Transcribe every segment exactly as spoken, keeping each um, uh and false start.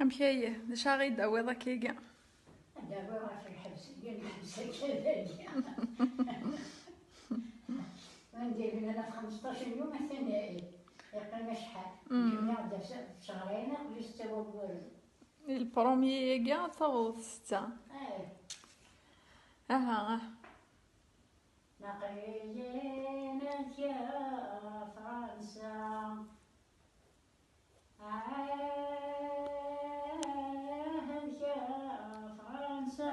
Amek ay, d acu ara yi-d-tawiḍ akkagi? Ad d-awiɣ ɣef lḥebs, yal lḥebs akka d aya. Anda yebna ɣef xmesṭac n yum, atan yeqqim acḥal. Mm. Jemɛeɣ-d ɣef s-, ɣef cehrayen, aql-i setta wagguren. Le premier-agi ad taweḍ setta. Eh. Aha, aha. Naqliyin ad Fransa. Ah, ad Fransa.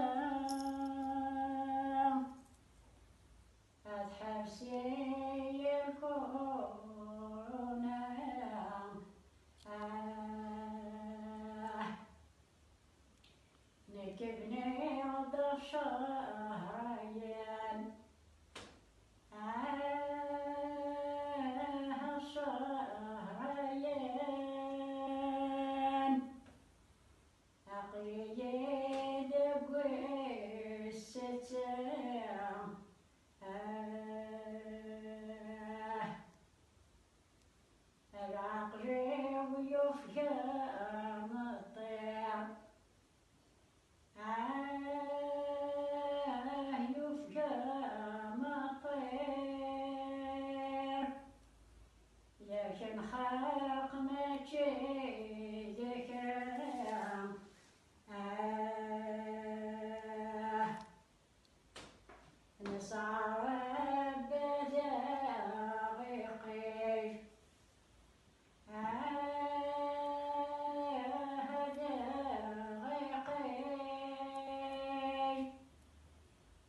Ad ḥebsi lkuna. Ah. Nekk bniɣ-d ɣef cehrayen. Ah, cehrayen. Aql-iyi deg wis setta. Ah. Lɛaqel-iw yufeg am ṭṭir. Ah, yufeg am ṭṭir. Yak nxaq mačči d kra. Ah. Nesɛa Rebbi ad aɣ-iqqim. Ah, ad aɣ-iqqim.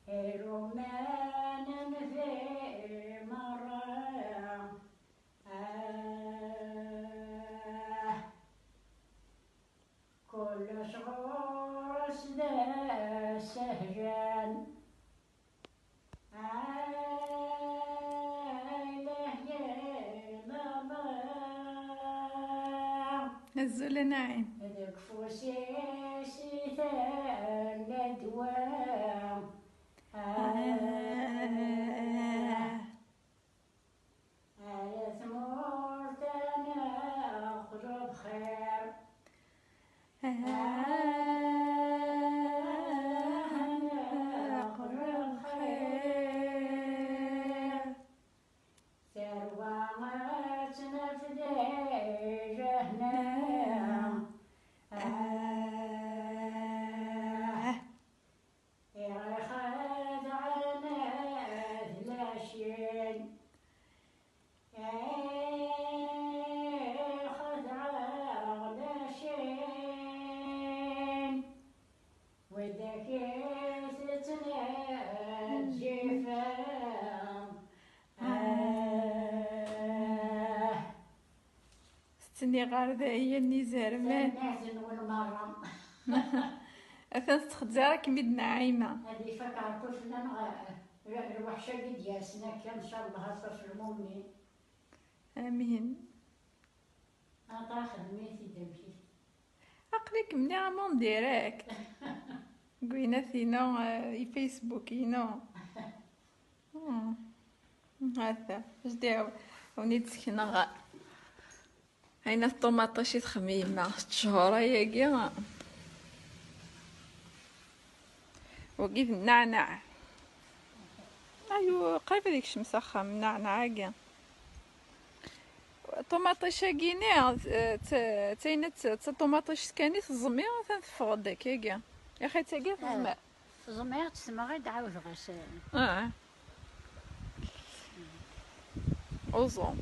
Iruman am di merra. Ah. Kullec ɣur-s d asehlan. Ay lehyel Allah. Azul a Naɛim. Deg ufus-is i tella ddwa. Ah. Ay tmurt ad neqqel bxir. Ah, ad neqqel bxir. Tarwa ad tt-naf di jahannam. Ah. Iɣix ad ɛanad lacin. Iɣix ad ɛanad lacin. Widak i tettnejjifem. Ah. Tettniɣ ɣer dayen izerman. Tanemmirt-nwen merra. Atan tettxezzir akken-id Naɛima. Ad ifak Ṛebbi fell-aneɣ, eh, lweḥc-agi d-yersen akka, ncallah, ad taf lmumin. Amin. Aṭa xdem-it-id amek-it. Aql-ik mniɣ am en direct. Deg winat-inu, eh, i Facebook-inu. Hmm. Hata, jdɛu, uni d-sekneɣ. Ayen at ṭumaṭic i texdem yemma, s ttjur ayagi. Wagi d nneɛneɛ. Ayu, qrib ad ikcem s axxam, nneɛneɛ-agi. Ṭumaṭic-agi-ni, d, d, d tayen, d, d taṭumaṭict kan i teẓmi, atan teffeɣ-d akkagi. Yaxi d tagi teẓmi. Ẓmiɣ-tt, semɣi-d, ɛawdeɣ-as. Ah. Uẓum.